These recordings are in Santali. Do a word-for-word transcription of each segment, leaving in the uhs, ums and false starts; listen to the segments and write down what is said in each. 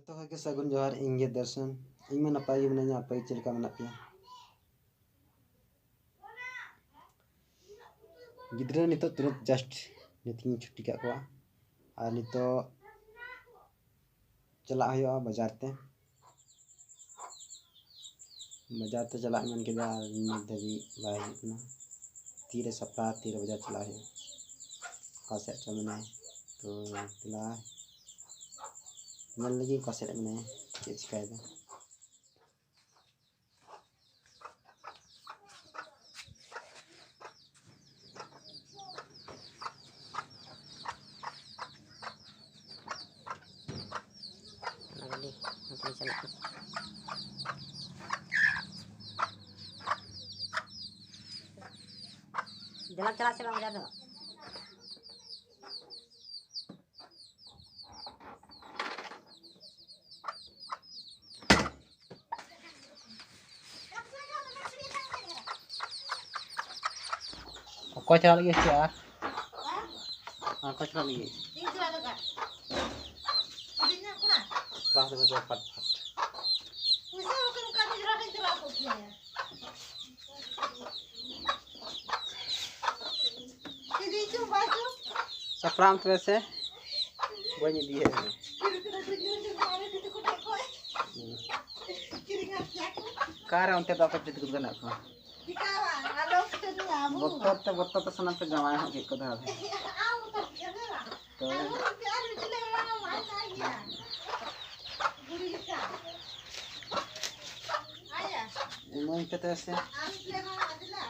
ᱡᱚᱛᱚ ᱦᱚᱲ ᱜᱮ ᱥᱟᱹᱜᱩᱱ ᱡᱚᱦᱟᱨ, ᱤᱧ ᱜᱮ ᱫᱚᱨᱥᱚᱱ᱾ ᱤᱧ ᱢᱟ ᱱᱟᱯᱟᱭ ᱜᱮ ᱢᱤᱱᱟᱹᱧᱟ, ᱟᱯᱮ ᱜᱮ ᱪᱮᱫ ᱞᱮᱠᱟ ᱢᱮᱱᱟᱜ ᱯᱮᱭᱟ? ᱜᱤᱫᱽᱨᱟᱹ ᱱᱤᱛᱚᱜ ᱛᱩᱨᱟᱹᱛ just ᱱᱤᱛ ᱜᱤᱧ ᱪᱷᱩᱴᱤ ᱠᱟᱜ ᱠᱚᱣᱟ, ᱟᱨ ᱱᱤᱛᱚᱜ ᱪᱟᱞᱟᱜ ᱦᱩᱭᱩᱜᱼᱟ ᱵᱟᱡᱟᱨ ᱛᱮ᱾ ᱵᱟᱡᱟᱨ ᱛᱮ ᱪᱟᱞᱟᱜ ᱢᱮᱱ ᱠᱮᱫᱟ, ᱟᱨ ᱱᱤᱛ ᱫᱷᱟᱹᱵᱤᱡ ᱵᱟᱭ ᱦᱤᱡᱩᱜ ᱠᱟᱱᱟ᱾ ᱛᱤᱨᱮ ᱥᱟᱯᱲᱟᱣ, ᱛᱤᱨᱮ ᱵᱟᱡᱟᱨ ᱪᱟᱞᱟᱜ ᱦᱩᱭᱩᱜᱼᱟ, ᱚᱠᱟ ᱥᱮᱫ ᱪᱚ ᱢᱮᱱᱟᱭ᱾ ᱛᱚ ᱫᱮᱞᱟ ᱧᱮᱞ ᱞᱮᱜᱤᱧ ᱚᱠᱟ ᱥᱮᱫ ᱨᱮ ᱢᱮᱱᱟᱭᱟ, ᱪᱮᱫ ᱪᱤᱠᱟᱭᱮᱫᱟ᱾ ᱚᱱᱟ ᱜᱟᱹᱰᱤ ᱱᱚᱛᱮ ᱪᱟᱞᱟᱜ ᱠᱟᱱᱟ᱾ ᱫᱮᱞᱟ ᱪᱟᱞᱟᱜ ᱥᱮ ᱵᱟᱝ ᱵᱟᱡᱟᱨ ᱫᱚ? ᱚᱠᱚᱭ ᱪᱟᱞᱟᱜ ᱞᱟᱹᱜᱤᱫ ᱥᱮ ᱟᱨ? ᱟᱨ ᱚᱠᱚᱭ ᱪᱟᱞᱟᱜ ᱞᱟᱹᱜᱤᱫ? ᱤᱧ ᱪᱟᱞᱟᱜ ᱞᱟᱹᱜᱤᱫ᱾ ᱤᱧ ᱪᱟᱞᱟᱜ ᱞᱟᱹᱜᱤᱫ᱾ ᱯᱟᱴ ᱯᱟᱴ᱾ ᱯᱩᱭᱥᱟᱹ ᱵᱟᱠᱷᱟᱱ ᱚᱠᱟ ᱨᱮ ᱡᱚᱲᱟ ᱴᱷᱮᱱ ᱪᱟᱞᱟᱜ ᱠᱚᱜ ᱜᱮᱭᱟ᱾ ᱤᱫᱤ ᱪᱚ ᱵᱟᱭ ᱪᱚ᱾ ᱥᱟᱯᱲᱟᱣ ᱛᱚᱵᱮ ᱥᱮ, ᱵᱟᱹᱧ ᱤᱫᱤᱭᱮᱫ ᱢᱮ᱾ ᱚᱠᱟᱨᱮ ᱚᱱᱛᱮ ᱫᱚ ᱟᱯᱮ ᱡᱩᱛ ᱠᱚ ᱜᱟᱱᱚᱜ ᱠᱚ? ᱪᱤᱠᱟᱹᱣᱟ? ᱟᱞᱚ ᱥᱮᱱᱚᱜᱼᱟ ᱵᱚ᱾ ᱵᱚᱛᱚᱨ ᱛᱮ, ᱵᱚᱛᱚᱨ ᱛᱮ ᱥᱟᱱᱟᱢ ᱯᱮ ᱡᱟᱶᱟᱭ ᱦᱚᱸ ᱠᱮᱫ ᱠᱚ ᱫᱷᱟᱣ ᱫᱷᱟᱣ᱾ ᱟᱢ ᱵᱚᱛᱚᱨ ᱛᱮ ᱥᱮᱱᱚᱜᱼᱟ᱾ ᱛᱚ᱾ ᱟᱞᱚ ᱯᱮ ᱟᱨ ᱢᱤᱫᱴᱤᱡ ᱞᱮ ᱮᱢᱟᱢᱟ, ᱵᱟᱭ ᱛᱟᱦᱮᱸ ᱜᱮᱭᱟ᱾ ᱵᱩᱲᱤ ᱞᱮᱠᱟ᱾ ᱟᱭᱟ᱾ ᱤᱢᱟᱹᱧ ᱯᱮ ᱛᱚᱵᱮ ᱥᱮ᱾ ᱟᱢ ᱯᱮ ᱮᱢᱟᱢᱟ, ᱟᱫᱮᱞᱟ᱾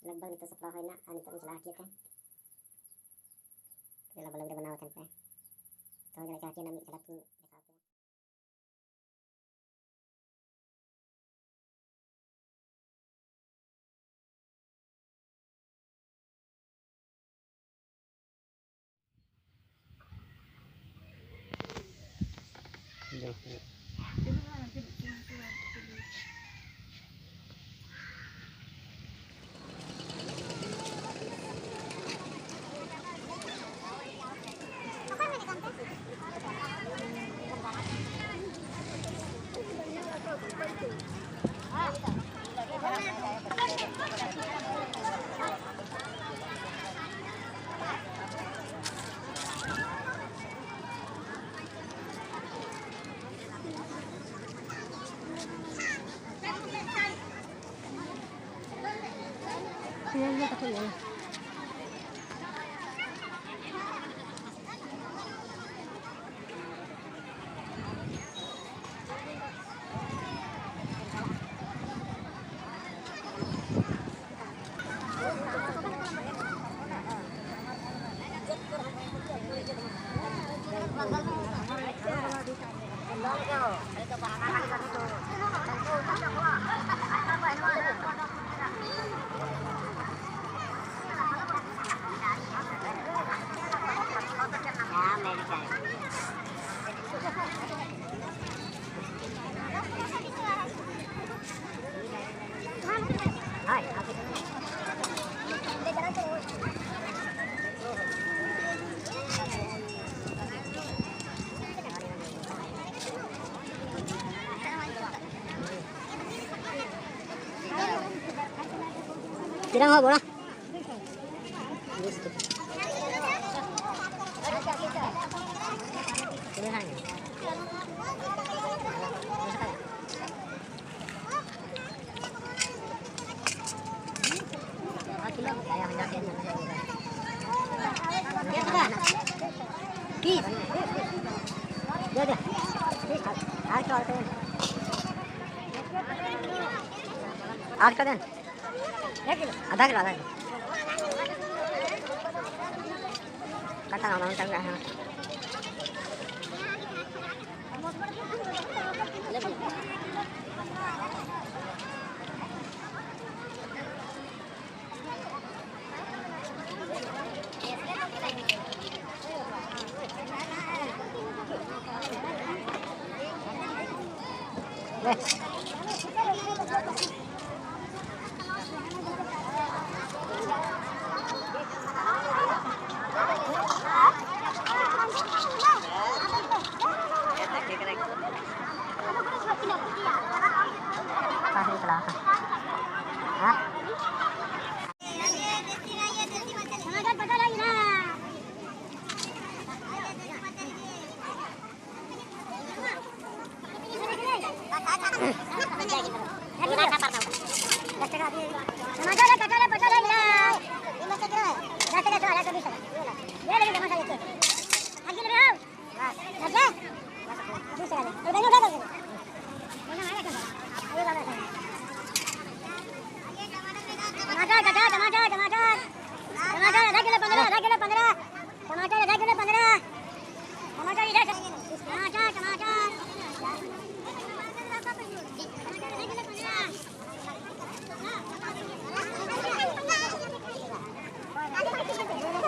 ᱞᱟᱜᱽ ᱵᱷᱟᱜᱽ ᱱᱤᱛᱚᱜ ᱥᱟᱯᱲᱟᱣ ᱦᱩᱭᱱᱟ ᱟᱨ ᱱᱤᱛᱚᱜ ᱤᱧ ᱪᱟᱞᱟᱜᱼᱟ ᱦᱟᱹᱴᱤᱭᱟᱹ ᱛᱮ᱾ ᱛᱚᱵᱮ ᱞᱟᱜᱽ ᱵᱷᱟᱜᱽ ᱨᱮ ᱵᱮᱱᱟᱣ ᱟᱠᱟᱱ ᱯᱮ᱾ ᱛᱚ, ᱪᱟᱞᱟᱜ ᱦᱟᱹᱴᱤᱭᱟᱹ ᱨᱮᱱᱟᱜ ᱢᱤᱫ ᱡᱷᱟᱞᱟᱠ ᱤᱧ ᱫᱮᱠᱷᱟᱣ ᱯᱮ᱾ Tirang ho, bola. ᱟᱨ ᱠᱟᱫᱮᱱ ᱟᱫᱷᱟ ᱠᱤᱞᱳ, ᱟᱫᱷᱟ ᱠᱤᱞᱳ᱾ ᱠᱟᱴᱟ ᱚᱱᱟ ᱢᱤᱫᱴᱟᱝ ᱜᱟᱱ ᱦᱮᱸ᱾ टमाटर, टमाटर, टमाटर। टमाटर आधा किलो पन्द्रह, आधा किलो पन्द्रह। टमाटर आधा किलो पन्द्रह। टमाटर इधर से। टमाटर, टमाटर। टमाटर आधा किलो पन्द्रह।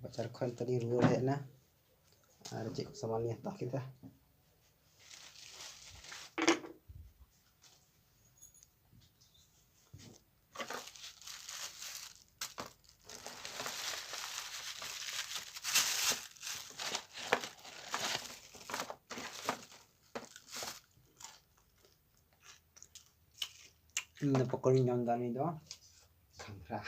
ᱵᱟᱡᱟᱨ ᱠᱷᱚᱱ ᱱᱤᱛᱚᱜ ᱞᱤᱧ ᱨᱩᱣᱟᱹᱲ ᱦᱮᱡ ᱮᱱᱟ᱾ ᱟᱨ ᱪᱮᱫ ᱠᱚ ᱥᱟᱢᱟᱱ ᱞᱤᱧ ᱦᱟᱛᱟᱣ ᱠᱮᱫᱟ᱾ ᱤᱧ ᱫᱚ ᱯᱚᱠᱚᱲᱤᱧ ᱡᱚᱢ ᱮᱫᱟ, ᱩᱱᱤ ᱫᱚ ᱠᱷᱟᱱᱛᱷᱨᱟ᱾